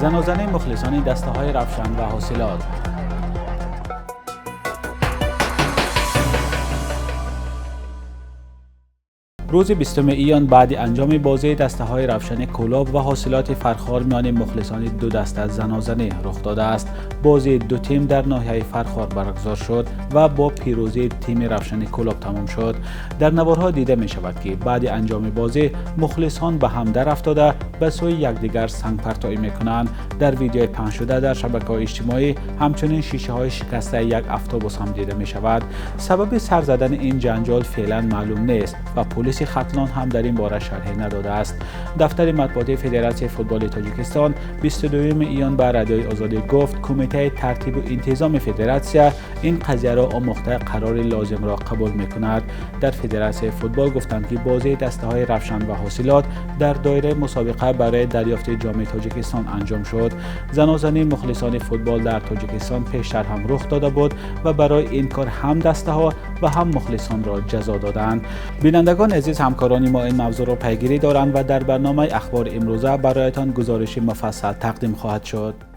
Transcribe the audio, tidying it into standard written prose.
Занозании мухлисони дастаҳои Равшан ва Ҳосилот. Рӯзи 20 июн баъди анҷоми бозии дастаҳои Равшани Кӯлоб ва Ҳосилоти Фархор миёни мухлисони ду даста занозанӣ рух додааст. Бозии ду тим дар ноҳияи Фархор баргузор шуд ва бо пирӯзии тими Равшани Кӯлоб тамом шуд. Дар наворҳо дида мешавад, ки баъди анҷоми бозӣ мухлисон ба ҳам дар афтода ба сӯи якдигар сангпартоӣ мекунанд. Дар видеои паҳншуда дар шабакаҳои иҷтимоӣ ҳамчунин шишаҳои шикастаи як автобус ҳам дида мешавад. Сабаби сар задани ин ҷанҷол феълан маълум нест ва полиси Хатлон ҳам дар ин бора шарҳе надодааст. Дафтари матбуотии Федератсияи футболи Тоҷикистон 22 июн ба Радиои Озодӣ гуфт, Кумитаи тартибу интизоми федератсия ин қазияро омӯхта қарори лозимро қабул мекунад. Дар Федератсияи футбол гуфтанд, ки бозии дастаҳои Равшан ва Ҳосилот дар доираи мусобиқа барои дарёфти Ҷоми Тоҷикистон анҷом шуд. Занозании мухлисони футбол дар Тоҷикистон пештар ҳам рух дода буд ва барои ин кор ҳам дастаҳо ва ҳам мухлисонро ҷазо доданд. Бинандагони азиз, ҳамкорони мо ин мавзӯъро пайгирӣ доранд ва дар барномаи ахбори имрӯза бароятон гузориши муфассал тақдим хоҳад шуд.